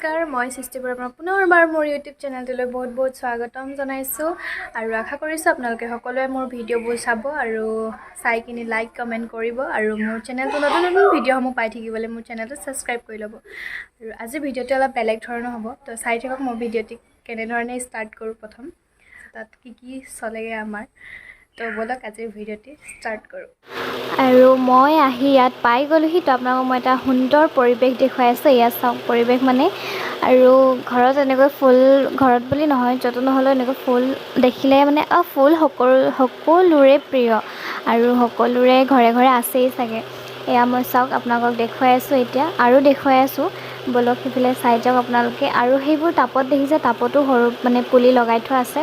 নমস্কাৰ, মই সৃষ্টি বৰ্মা পুনৰবাৰ মোৰ ইউটিউব চেনেলটোলৈ বহুত বহুত স্বাগতম জনাইছোঁ আৰু আশা কৰিছোঁ আপোনালোকে সকলোৱে মোৰ ভিডিঅ'বোৰ চাব আৰু চাই কিনি লাইক কমেণ্ট কৰিব আৰু মোৰ চেনেলটো নতুন নতুন ভিডিঅ'সমূহ পাই থাকিবলৈ মোৰ চেনেলটো ছাবস্ক্ৰাইব কৰি ল'ব। আৰু আজিৰ ভিডিঅ'টো অলপ বেলেগ ধৰণৰ হ'ব, তো চাই থাকক মই ভিডিঅ'টি কেনেধৰণে ষ্টাৰ্ট কৰোঁ, প্ৰথম তাত কি কি চলেগৈ আমাৰ। তো ব'লক আজিৰ ভিডিঅ'টি ষ্টাৰ্ট কৰোঁ। আৰু মই আহি ইয়াত পাই গ'লোহি। তো আপোনালোকক মই এটা সুন্দৰ পৰিৱেশ দেখুৱাই আছোঁ। ইয়াত চাওক পৰিৱেশ মানে, আৰু ঘৰত এনেকৈ ফুল, ঘৰত বুলি নহয় য'তো নহ'লেও এনেকৈ ফুল দেখিলে মানে ফুল সকলোৰে প্ৰিয় আৰু সকলোৰে ঘৰে ঘৰে আছেই চাগে। এয়া মই চাওক আপোনালোকক দেখুৱাই আছোঁ এতিয়া আৰু দেখুৱাই আছোঁ। ব'লক সেইফালে চাই যাওক আপোনালোকে। আৰু সেইবোৰ টাবত দেখিছে, টাবতো সৰু মানে পুলি লগাই থোৱা আছে,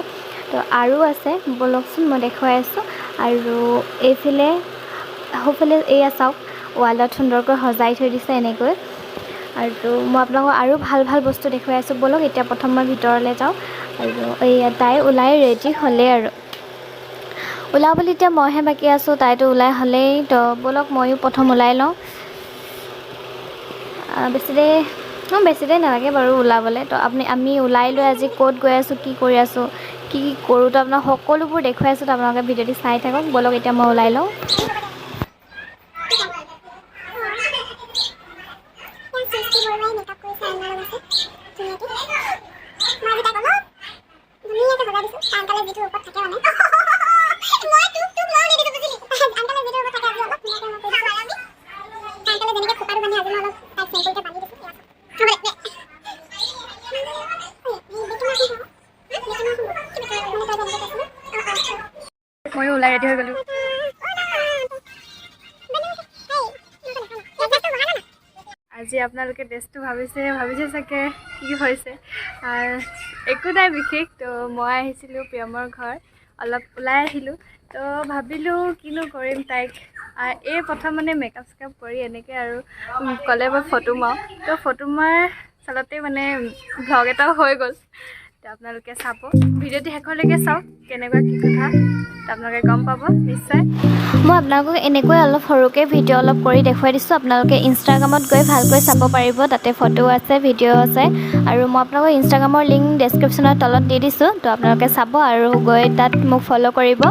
তো আৰু আছে, ব'লকচোন মই দেখুৱাই আছোঁ। আৰু এইফালে সোঁফালে এয়া চাওক ৱালত সুন্দৰকৈ সজাই থৈ দিছে এনেকৈ। আৰু মই আপোনালোকক আৰু ভাল ভাল বস্তু দেখুৱাই আছোঁ। ব'লক এতিয়া প্ৰথম মই ভিতৰলৈ যাওঁ। আৰু এইয়া তাই ওলাই ৰেডি হ'লেই আৰু ওলাবলৈ এতিয়া মইহে বাকী আছোঁ, তাইতো ওলাই হ'লেই। তো ব'লক ময়ো প্ৰথম ওলাই লওঁ। বেছি দেৰি বেছি দেৰি নালাগে বাৰু ওলাবলৈ। তো আমি ওলাই লৈ আজি ক'ত গৈ আছোঁ, কি কৰি আছোঁ, কি কি কৰোঁ, তো আপোনাক সকলোবোৰ দেখুৱাই আছোঁ। তো আপোনালোকে ভিডিঅ'টি চাই থাকক। ব'লক এতিয়া মই ওলাই লওঁ। সৃষ্টি বৰুৱাই মেকআপ কৰিছে, আইনা লগাইছে ধুনীয়াকৈ। মই আজি তাইক অলপ ধুনীয়াকৈ সজাই দিছোঁ। তাই আনকালে যিটো ৰূপত থাকে, মানে মই তোক তোক লওঁ নিদিছোঁ, বুজিলি? আনকালে যিটো ৰূপত থাকে আজি অলপ ধুনীয়াকৈ মই কৰি দিছোঁ। আনকালে যেনেকৈ খোপাটো বান্ধে, আজি মই অলপ তাইক চিম্পুলকৈ বান্ধি দিছোঁ। এয়া চাওক। হ'ব দে, দে। মানে তই যেনেকৈ কৈছিলি। অঁ অঁ। ময়ো ওলাই ৰেডি হৈ গ'লোঁ। আজি আপোনালোকে ড্ৰেছটো ভাবিছে ভাবিছে চাগে কি হৈছে, একো নাই বিশেষ। তো মই আহিছিলোঁ প্ৰিয়মৰ ঘৰ, অলপ ওলাই আহিলোঁ। তো ভাবিলোঁ কিনো কৰিম, তাইক এই প্ৰথম মানে মেকআপ চেকআপ কৰি এনেকৈ আৰু ক'লে মই ফটো মাৰোঁ। তো ফটো মাৰ চালতে মানে ভ্লগ এটাও হৈ গ'ল। তো আপোনালোকে চাব ভিডিঅ'টি শেষলৈকে চাওক কেনেকুৱা কি কথা, তো আপোনালোকে গম পাব নিশ্চয়। মই আপোনালোকক এনেকৈ অলপ সৰুকৈ ভিডিঅ' অলপ কৰি দেখুৱাই দিছোঁ। আপোনালোকে ইনষ্টাগ্ৰামত গৈ ভালকৈ চাব পাৰিব, তাতে ফটো আছে, ভিডিঅ' আছে। আৰু মই আপোনালোকৰ ইনষ্টাগ্ৰামৰ লিংক ডেছক্ৰিপশ্যনৰ তলত দি দিছোঁ, তো আপোনালোকে চাব আৰু গৈ তাত মোক ফ'ল' কৰিব।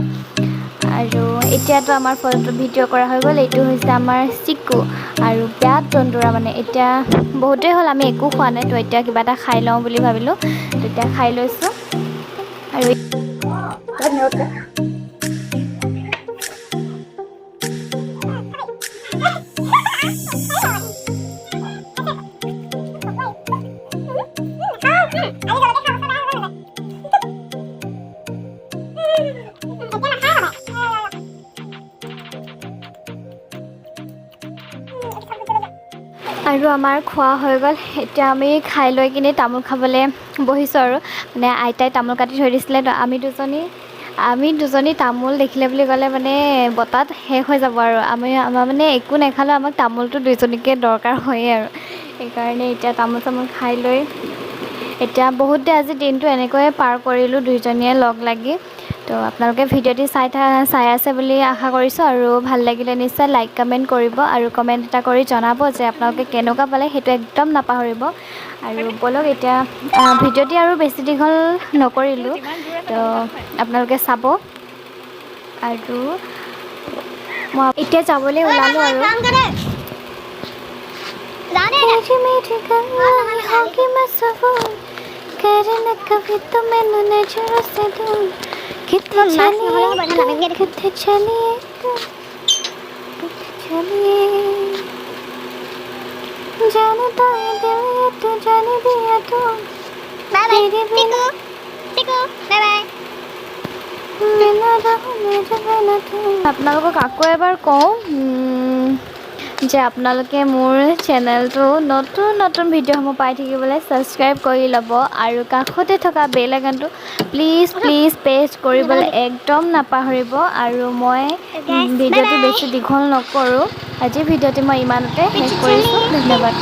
আৰু এতিয়াতো আমাৰ ফটো ভিডিঅ' কৰা হৈ গ'ল। এইটো হৈছে আমাৰ চিকু আৰু বেয়া দন্দুৰা, মানে এতিয়া বহুতেই হ'ল আমি একো খোৱা নাই, তো এতিয়া কিবা এটা খাই লওঁ বুলি ভাবিলোঁ, তো এতিয়া খাই লৈছোঁ। আৰু আৰু আমাৰ খোৱা হৈ গ'ল। এতিয়া আমি খাই লৈ কিনে তামোল খাবলৈ বহিছোঁ। আৰু মানে আইতাই তামোল কাটি থৈ দিছিলে, তো আমি দুজনী তামোল দেখিলে বুলি ক'লে মানে বটাত শেষ হৈ যাব। আৰু আমাৰ মানে একো নাখালেও আমাক তামোলটো দুইজনীকে দৰকাৰ হয়েই আৰু সেইকাৰণে এতিয়া তামোল চামোল খাই লৈ এতিয়া বহুত দেৰি আজি দিনটো এনেকৈয়ে পাৰ কৰিলোঁ দুইজনীয়ে লগ লাগি। তো আপোনালোকে ভিডিঅ'টি চাই আছে বুলি আশা কৰিছোঁ। আৰু ভাল লাগিলে নিশ্চয় লাইক কমেণ্ট কৰিব আৰু কমেণ্ট এটা কৰি জনাব যে আপোনালোকে কেনেকুৱা পালে, সেইটো একদম নাপাহৰিব। আৰু ব'লক এতিয়া ভিডিঅ'টি আৰু বেছি দীঘল নকৰিলোঁ, তো আপোনালোকে চাব। আৰু মই এতিয়া যাবলৈ ওলালোঁ। আৰু मीठी मीठी ਗੱਲਾਂ ਹੋਗੀ ਮਸਹੂਰ ਕਰਨ कभी तो ਮੈਨੂੰ नजरों से दूर, ਕਿੱਥੇ ਚਲੀਏ, ਕਿੱਥੇ ਚਲੀਏ ਤੂੰ, ਕਿੱਥੇ ਚਲੀਏ, जानता है दिल ये तू जाने दिया तू বাই বাই। तेरे बिना চিকু, বাই বাই। बिना रहूं मेरे बिना तू। আপোনালোকক আকৌ এবাৰ কওঁ যে আপোনালোকে মোৰ চেনেলটো নতুন নতুন ভিডিঅ'সমূহ পাই থাকিবলৈ ছাবস্ক্ৰাইব কৰি ল'ব আৰু কাষতে থকা বেল আইকনটো প্লিজ প্লিজ প্ৰেছ কৰিবলৈ একদম নাপাহৰিব। আৰু মই ভিডিঅ'টো বেছি দীঘল নকৰোঁ, আজিৰ ভিডিঅ'টি মই ইমানতে শেষ কৰিছোঁ। ধন্যবাদ।